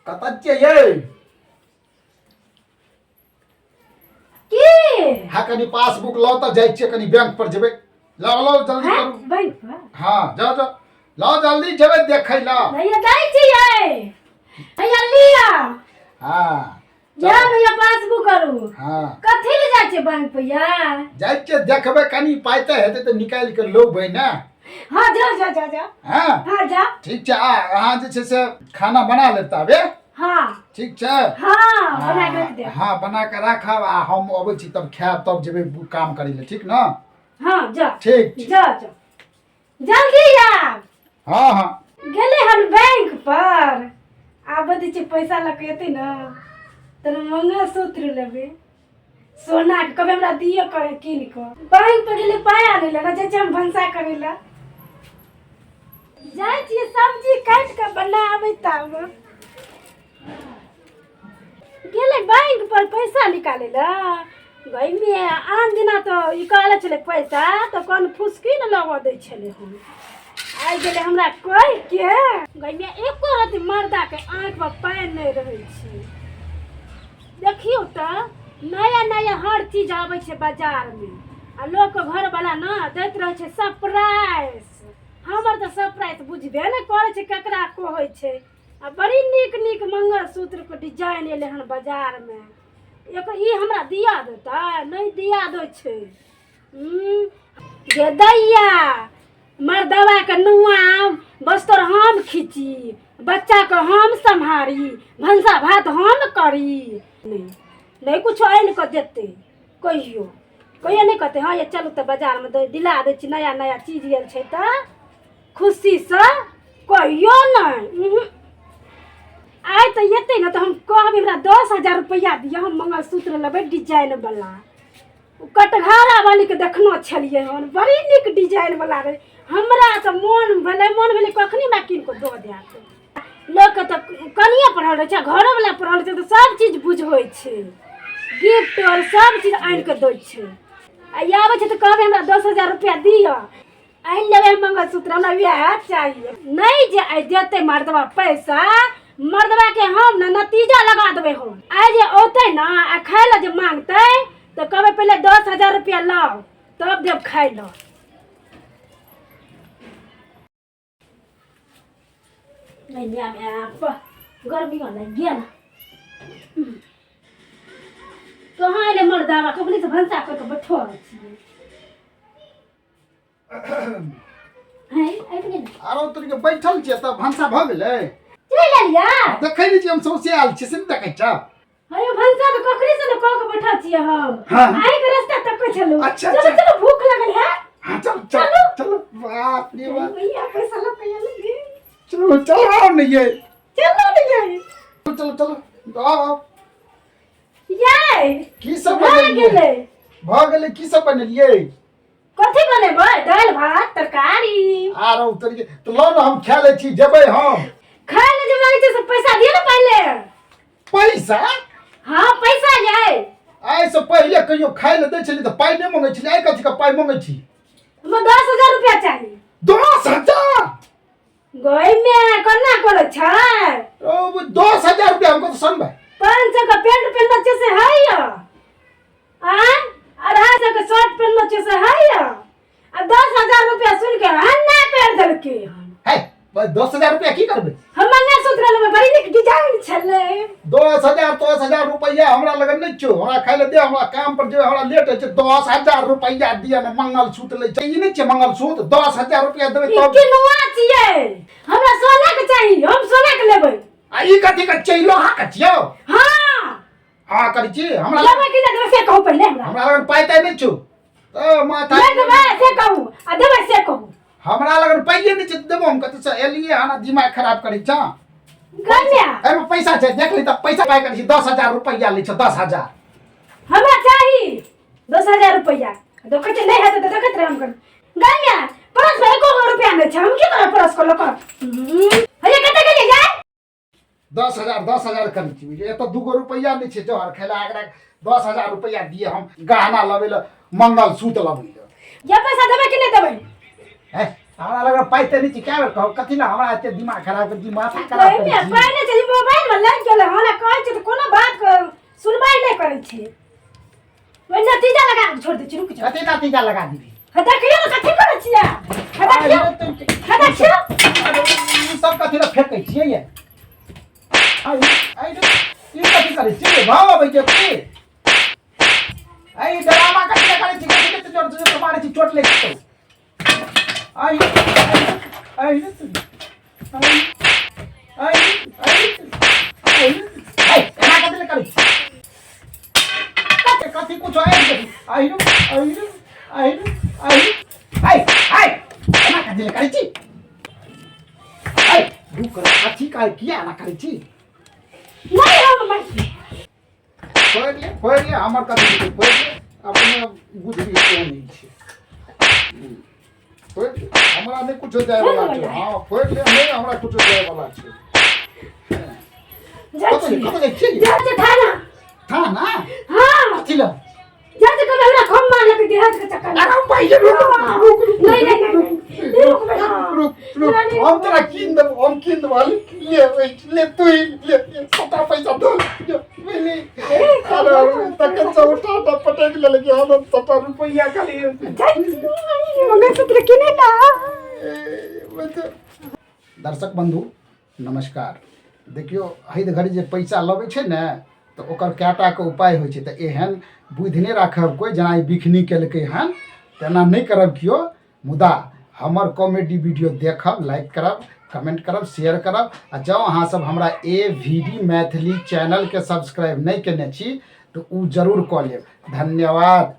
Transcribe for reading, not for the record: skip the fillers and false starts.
कतऽ छियै यै? की? हाँ, कनी पासबुक लाउ तऽ जाइ छियै, कनी बैंक पर जेबै। लाउ लाउ, जल्दी हैं? करू। बैंक पर? हाँ, जाओ जाओ, लाउ जल्दी, जेबै देखै ला। भैया, दै छियै, भैया लिअ। हाँ। जा भैया, पासबुक करू। हाँ। कथी ले जाइ छियै बैंक पर या? जाइ छियै, देखबै, कनी पाइ तऽ हेतै तऽ निकालि कऽ लेबै ने। हाँ, जाओ जाओ जाओ जाओ। हाँ। हाँ, जाओ। ठीक छै। आ अहाँ जे छै से खाना बना लेब ताबे। हाँ। ठीक छै? हाँ, बना के रख दे। हाँ, बना के राखब आ हम अबै छी तब खायब, तब जेबै काम करै लए, ठीक ने? हाँ, जा। ठीक छै। जा जा, जल्दी आब। हाँ हाँ। गेलै हन बैंक पर, आब दै छियै पैसा लऽ कऽ एतै ने तऽ मंगलसूत्र लेबै सोनाके। कभी हमरा दिअ कहे कीन कऽ। बैंक पर गेलै पाइ आनै लए ने, जाइ छियै हम भनसा करै लए जाइ छियै, सब्जी काटि कऽ बनाबै। तब गेलै बैंक पर पैसा निकालै लए। गैमे आन दिना तऽ ई कहले छलै पैसा तऽ कोन फुसकी ने लगऽ दै छलै हन, आइ गेलै हमरा कहि के। गैमे एको रति मर्दाके आँखिमे पानि नहि रहै छै। देखियौ तऽ नया नया हर चीज आबै छै बाजारमे आ लोकके घरवला ने दैत रहै छै सरप्राइज। हमर तऽ सरप्राइज बुझबे नहि करै छै ककरा कहै छै। आ बड़ी नीक नीक मंगलसूत्रके डिजाइन एलै हन बाजारमे। एक ई हमरा दिया देतै? नहि दिया दै छै। गे दैया, मर्दबाके नुआ बस्तर हम खींची, बच्चाके हम सम्हारी, भनसा भात हम करी, नहि नहि कुछो आनि कऽ देतै कहियो कहियो नहि कहतै। हँ ये, चलू तऽ बाजारमे दिला दै छी, नया नया चीज आयल छै तऽ खुशीसँ कहियो नहि। उहुँ। आइ तऽ एतै ने तऽ हम कहबै, हमरा 10,000 रुपैआ दिअ, हम मंगलसूत्र लेबै डिजाइन वाला। ओ कटघारा वालीके देखनो छलियै हन, बड़ी नीक डिजाइन वाला रहै। हमरा तऽ मोन भेलै, मोन भेलै कखनी हमरा कीन कऽ दऽ देत। लोकके तऽ कनिए पढ़ल रहै छै, घरोवला पढ़ल रहै छै तऽ सब चीज बुझै छै, गिफ्ट आओर सब चीज आनि कऽ दै छै। आ ई आबै छै तऽ कहबै, हमरा 10,000 रुपैआ दिअ, आनि लेबै हम मंगलसूत्र, हमरा वएह चाहिए। नहि जे आइ देतै मर्दबा पैसा, मर्दबा के हम ने नतीजा लगा देबै। हम आइ जे औतै ने आ खाय लए जे मांगतै तऽ कहबै, पहिले 10,000 रुपया लाउ तब देब खाय लए। नहीं म्या, गर्मी लागि गेल। कहाँ एलै मर्दाबा? कखनी से भनसा कऽ के बैठल छियै। हैं, आबि गेल? आरो तोरी के, बैठल छियै तऽ भनसा भऽ गेलै? चलि एलियै? देखै नहि छियै, हम सौंसे आयल छियै से नहि देखै छौ? अरे, भनसा तऽ कखनी से ने कऽ के बैठल छियै हम। हाँ। आइ के रास्ता तकै छलहुँ। अच्छा, चलू। अच्छा। चलू, भूख लगल है। हाँ, चल चल चलो, बाप रे बाप। भैया, पैसा लऽ के एलियै। चलो चलो, आओ ने ये। चलू ने ये। चलो चलो, आओ आओ। ये की सब भऽ बनेलियै? गेलै। भऽ गेलै। की सब बनेलियै? कथी बनेबै, दालि भात तरकारी। आरो तरीके तऽ लऽ ने, हम खा लै छी, जेबै हम। खाय लए जे मांगै छै से पैसा दिअ ने पहिले। पैसा? हाँ, पैसा यै। आइ से पहिले कहियो खाय लए दै छली तऽ पाइ नहि मंगै छली, आइ कथी के पाइ मंगै छी? हमरा 10,000 रुपया चाही। 10,000? गई में कोना करै छै? ओ 10,000 रुपया हमको तऽ सनबै। 500 के पेंट पेहनने छै से है या आँय, 250 के शर्ट पेहनने छै से है या, आ 10,000 रुपया सुन के हन्ना कर देलकै हन। है, 10,000 रुपया की करबै? हम मंगलसूत्र लेबै, बड़ी नीक डिजाइन छलै। 10,000, 10,000 रुपैआ हमरा लगन नहि छौ। हमरा खाय लए दे, हमरा काम पर जेबै, हमरा लेट होइ छै। 10,000 रुपैआ दिअ ने, मंगलसूत्र लै छै। ई नहि छै मंगलसूत्र, 10,000 रुपैआ देबै ई तब। किनुआ छियै, हमरा सोना के चाही, हम सोना के लेबै। आ ई कथी के छै? लोहा के छियौ? हाँ। हाँ करै छी हमरा। लेबै कि नहि देबै से कहू पहिले हमरा। हमरा लगन पाइ ताइ नहि छौ तऽ माथा नहि देबै से कहू आ देबै से कहू। हमरा लगन पाइए नहि छै तऽ देबो हम कतऽ से? एलियै हन आ दिमाग खराब करै छ। गन्या। एहिमे पैसा छै, देख ली तऽ। पैसा पाइ करै छी, 10,000 रुपैआ लै छौ, 10,000। हमरा चाही 10,000 रुपैआ। देखै छियै, नहि हेतै तऽ देखैत रहम। कर गन्या, परस में एको गो रुपैआ नहि छै, हम की करब परस को लऽ कऽ? हैया, कतऽ गेलियै जाय? 10,000, 10,000 करै छी बुझलियै? एतऽ दूगो रुपैआ नहि छै जहर खेला। एकरा 10,000 रुपैआ दिए, हम गहना लबै लए, मंगलसूत्र लबै लए। या पैसा देबै कि नहि देबै? हे, हमरा लग पाइ तऽ नहि छै। कए बेर कहब? कथी लए हमरा एते दिमाग खराब करै छी, माथा खराब करै ओहिमे छी? पाइ नहि छै, मोबाइल में लागि छै। ओहि नतीजा लगा के छोड़ दै छी, रुक जाओ। कथी नतीजा लगा दीबी? हे देखियौ ने कथी करै छियै। हे देखियौ, हे देखियौ। ई सब कथी लए फेकै छियै ये? आई आई, ई कथी करै छियै? भाव अबै छै की? आई ड्रामा कथी लए करै छी? कथी लए जोर जोर मारै छी? चोट लागि जेतौ। आई आई आई आई आई आई आई, एना कथी लए करै छी? कथी कथी कुछ आइ आई आई आई आई आई आई, एना कथी लए करै छी? आई रुक, कथी काहे किया एना करै छी? नहि, हम मारि पढ़ि ले, पढ़ि ले, हमर कथी हेतै? पढ़ि ले, अपने बुझबी कोन ई छै। पढ़ि ले, हमरा नहि कुछो जायवला छै। हँ, पढ़ि ले, नहि हमरा कुछो जायवला छै। जाइ कतऽ छी। कतऽ जाइ छियै? जाइ छी थाना। थाना? हँ। कथी लए? जाइ छी, कभी हमरा खम मारलक देहात के चक्कर में। अरे पहिले रुक, रुक, रुक। नहीं नहीं नहीं नहीं, रुक बे। रुक रुक रुक, हम तोरा कीन देबो, हम कीन देबो। ले ले, तू ही ले ले, सबटा पैसा दो ले, बुझली? अरे तखन से उठा उठा पटकि लेलक हम सबटा रुपैआ खाली। जाइ छी, मंगलसूत्र किने ला। दर्शक बंधु नमस्कार। देखियौ, हद घड़ी जे पैसा लबै छै ने तऽ ओकर कएटाके उपाय होइ छै, तऽ एहन बुद्धि नहि राखब कोइ, जेना ई बिखनी केलकै हन तेना नहि करब केओ। मुदा हमर कॉमेडी वीडियो देखब, लाइक करब, कमेंट करब, शेयर करब, आ जँ अहाँसभ हमरा ए वी डी मैथिली चैनलके सब्सक्राइब नहि केने छी तऽ ओ जरूर कऽ लेब। धन्यवाद।